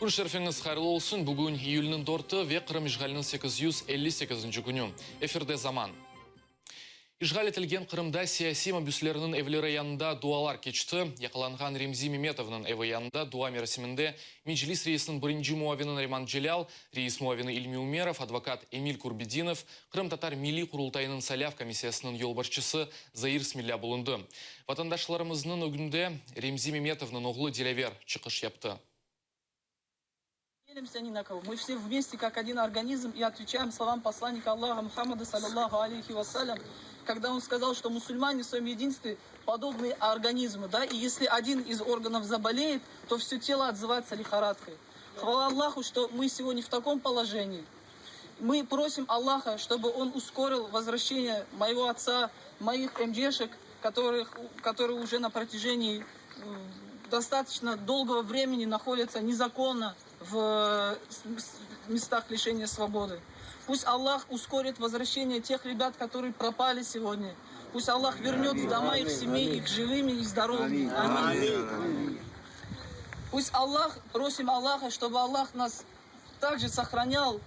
Kün şerifiñiz hayırlı olsun! Bugün iyülniñ dörtü ve Qırım işğaliniñ 858-nci künü. Efirde Zaman. İşğal etilgen Qırımda siyasiy mabüslerniñ evleri yanında dualar keçti. Yaqalanğan Remzi Memetovnıñ evi yanında dua merasiminde Meclis reisiniñ birinci muavini Nariman Celâl, reis muavini İlmi Umerov, advokat Emil Kurbedinov, Qırımtatar Milliy Qurultayınıñ saylav komissiyasınıñ yolbaşçısı Zair Smilâ bulundı. Vatandaşlarımıznıñ ögünde Remzi Memetovnıñ oğlu Dilâver çıqış yaptı. Делимся ни на кого. Мы все вместе, как один организм, и отвечаем словам посланника Аллаха Мухаммада, саллаллаху алейхи вассалям, когда он сказал, что мусульмане в своем единстве подобны организму, да, и если один из органов заболеет, то все тело отзывается лихорадкой. Хвала Аллаху, что мы сегодня в таком положении. Мы просим Аллаха, чтобы Он ускорил возвращение моего отца, моих эмдешек, которых, которые уже на протяжении достаточно долгого времени находятся незаконно в местах лишения свободы. Пусть Аллах ускорит возвращение тех ребят, которые пропали сегодня. Пусть Аллах вернет в дома их семей, их живыми и здоровыми. Аминь. Пусть Аллах, просим Аллаха, чтобы Аллах нас также сохранял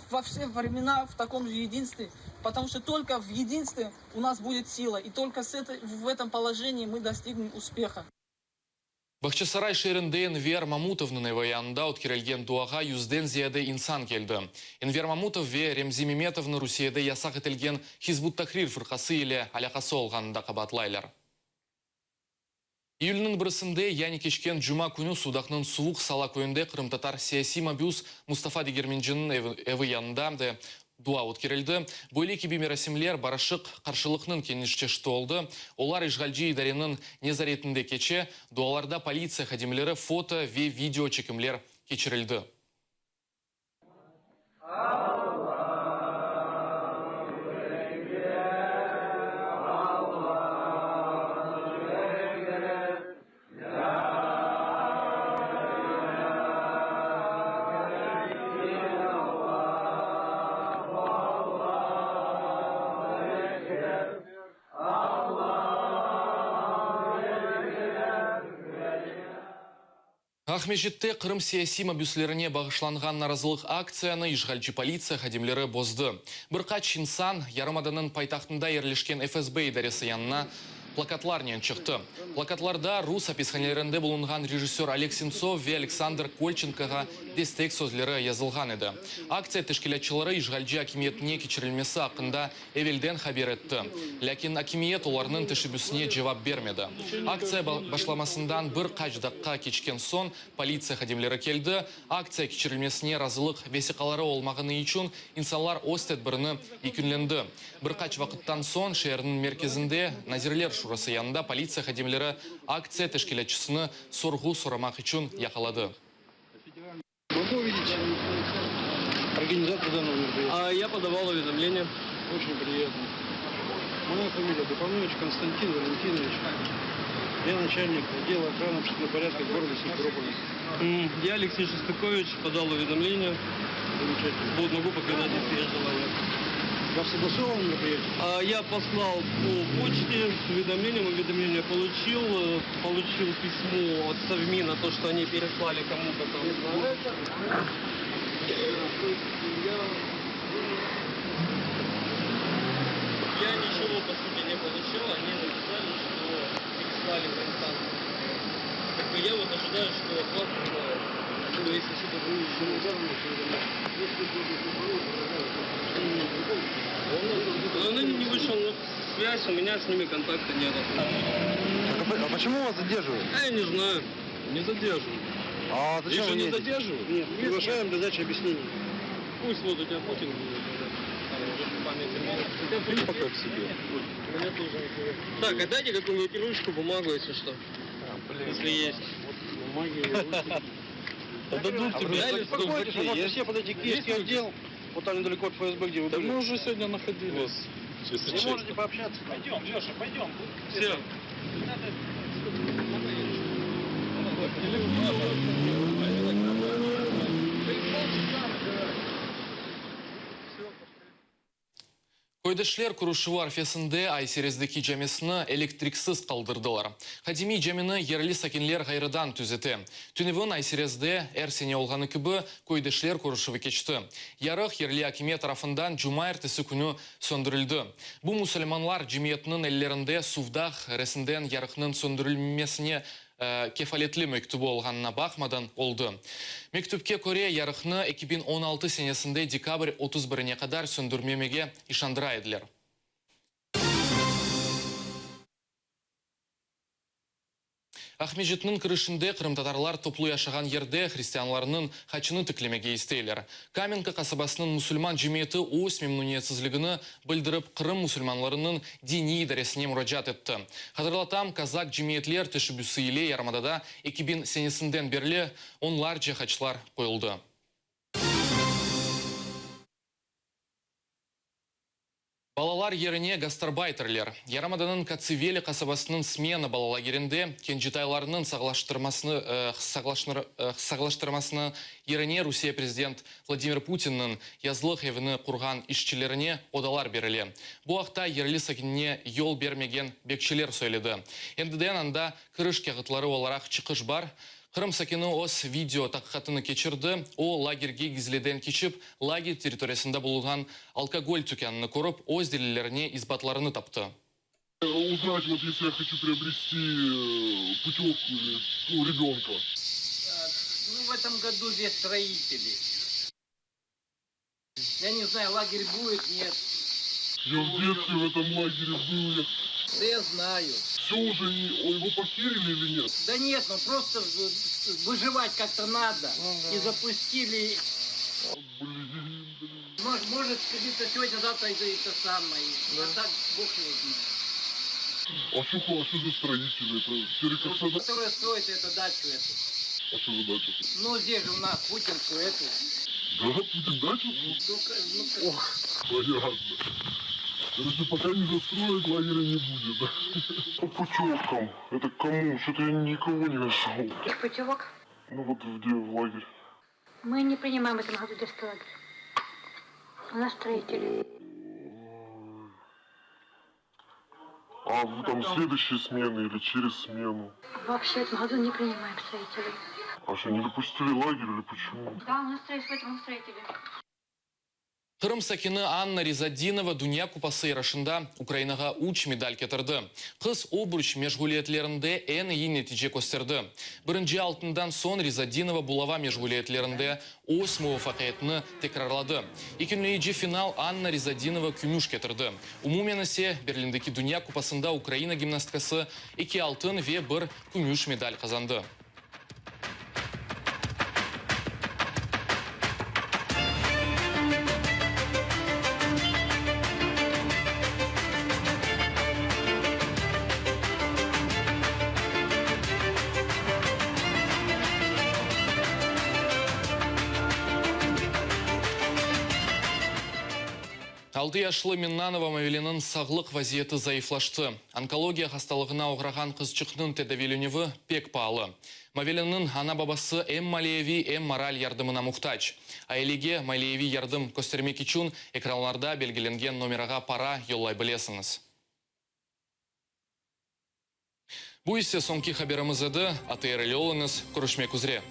во все времена в таком же единстве, потому что только в единстве у нас будет сила, и только с этой, в этом положении мы достигнем успеха. Bağçasaray şeerinde Enver Mamutovnıñ evi yanında ötkerilgen duağa yüzden ziyade insan keldi. Enver Mamutov ve Remzi Memetovnı Rusiyede yasaq etilgen Hizb ut-Tahrir fırqası ile alâqası olğanında qabaatlaylar. İyülniñ birisinde, yani keçken cuma künü Sudaqnıñ Suvuq Sala köyünde qırımtatar siyasiy mabüs Mustafa Degermenciniñ evi yanında de dua ötkerildi. Böyle kibi merasimler barışıq qarşılıqnıñ keniş çeşiti oldı. Olar işğalci idareniñ nezaretinde keçe, dualarda politsiya hadimleri foto ve video çekimler keçirildi. Aqmescitte Qırım siyasiy mabüslerine bağışlanğan narazılıq aktsiyanı işğalci politsiya hadimleri bozdı. Bir qaç insan yarımadanıñ paytahtında yerleşken FSB idaresi yanına plakatlarnen çıqtı. Plakatlarda rus apishanelerinde bulunğan rejissör Oleg Sentsov ve Aleksandr Kolçenkoğa destek sözleri yazılğan edi. Aktsiya teşkilâtçıları işğalci akimiyetine keçirilmesi aqqında evelden haber etti. Lâkin akimiyet olarnıñ teşebbüsine cevap bermedi. Aktsiya başlamasından bir qaç daqqa keçken soñ politsiya hadimleri keldi, aktsiya keçirilmesine razılıq vesiqaları olmağanı içün insanlar öz tedbirini yekünlendi. Bir qaç vaqıttan soñ şeerniñ merkezinde Nazirler şurası yanında politsiya hadimleri aktsiya teşkilâtçısını sorğu soramaq içün yaqaladı. Могу увидеть организатора данного мероприятия? А я подавал уведомление. Очень приятно. Моя фамилия Гапанович Константин Валентинович. Я начальник отдела охраны общественного порядка города Симферополя. Я Алексей Шостакович, подал уведомление. Замечательно. Вот могу показать, если есть желание. Вас согласовано мероприятие? А, я послал по почте с уведомлением, уведомление получил, э, получил письмо от Совмина, то, что они переслали кому-то там. Я ничего, по сути, не получил, они написали, что переслали по инстанции. Как бы я вот ожидаю, что от вас узнают. Ну, если что-то Он не вышел на связь, у меня с ними контакта нет. А почему вас задерживают? А я не знаю. Не задерживают. А зачем Их же вы не едете? задерживают? Нет, приглашаем для дачи объяснений. Пусть вот у тебя Путин будет. Там уже память Пока к себе. Меня тоже Так, а дайте какую-нибудь ручку, бумагу, если что. Если есть. Бумаги, ручки. Да дадут А тебе. вы Дали успокойтесь, вы можете есть? все подойти к Киевский отдел, вот там недалеко от ФСБ, где вы Да были. мы уже сегодня находились, если Вы честно. можете пообщаться. Пойдем, Леша, пойдем. Все. Köydeşler körüşüvi arfesinde Ay-Serezdeki camisini elektriksiz qaldırdılar. Qadimiy camini yerli sakinler ğayrıdan tüzete. Tünevin Ay-Serezde, er sene olğanı kibi, köydeşler körüşüvi keçti. Yarıq yerli akimiyet tarafından cumaertesi künü söndürildi. Bu musulmanlar cemiyetiniñ ellerinde Suvdağ resinden yarıqnıñ söndürilmesine kefaletli mektübi olğanına baqmadan oldı. Mektüpke köre, yarıqnı 2016 senesinde dekabr 31-ine qadar söndürmemege işandıra ediler. Aqmescitniñ kirişinde qırımtatarlar toplu yaşağan yerde hristianlarnıñ haçını tiklemege isteyler. Kamenka qasabasınıñ musulman cemiyeti öz memnüniyetsizligini bildirip, Qırım musulmanlarınıñ diniy idaresine muracaat etti. Hatırlatam, kazak cemiyetler teşebbüsi ile yarımadada 2000 senesinden berli onlarca haçlar qoyuldı. Balalar yerine gastarbayterler. Yarımadanıñ Katsiveli qasabasınıñ Smena bala lagerinde kencitaylarnıñ sağlaştırmasını yerine Rusiye prezident Vladimir Putinniñ yazlıq evini qurğan işçilerine odalar berile. Bu aqta yerli sakinine yol bermegen bekçiler söyledi. Endiden anda kiriş kâğıtları olaraq çıqış bar. Qırım sakini öz video taqiqatını keçirdi. O, lagerge gizliden keçip, lager territoriyasında bulunğan alkogol tükânını körip, öz delillerine isbatlarını taptı. Uznать, вот если я хочу приобрести путевку или, ну, ребенка. Ну, в этом году здесь строители. Я не знаю, лагерь будет, нет. Я в детстве в этом лагере был. Я... Да я знаю. Все уже, его похерили или нет? Да нет, ну просто выживать как-то надо. Ну, да. И запустили. Блин, блин. Может, может где-то сегодня, завтра это, это самое. Да. А так Бог его знает. А что, а что за строители? Это ну, Которые строят эту дачу эту. А что за дачу? Ну, здесь же у нас путинскую эту. Да, Путин дачу? Ну, ну, Ох, понятно. Короче, пока не застроят, лагеря не будет, да? По путевкам. Это к кому? Что-то я никого не нашел. Каких путевок? Ну вот где в лагерь. Мы не принимаем в этом году детский лагерь. У нас строители. А вы там следующие смены или через смену? Вообще в этом году не принимаем строителей. А что, не допустили лагерь или почему? Да, у нас строители. строители. Qırım sakini Anna Rizatdinova Dünya kupası yarışında Ukrainağa üç medal ketirdi. Qız obruç meşğuliyetlerinde eñ eyi netice kösterdi. Birinci altından soñ Rizatdinova bulava meşğuliyetlerinde öz muvafaqiyetini tekrarladı. Yekünleyici final Anna Rizatdinova kümüş ketirdi. Umumen ise Berlindeki Dünya kupasında Ukraina gimnastkası eki altın ve bir kümüş medal qazandı. Altı yaşlı Minnanova Mavileniñ sağlıq vaziyeti zayıflaştı. Onkologiya hastalığına oğrağan qızçıqnıñ tedaviylenüvi pek paalı. Mavileniñ ana-babası em maliyeviy, em moral yardımına muhtac. Ailege maliyeviy yardım köstermek içün ekranlarda belgilengen nomerağa para yollay bilesiñiz. Bu ise soñki haberimiz edi. ATR ile oluñız, körüşmek üzre.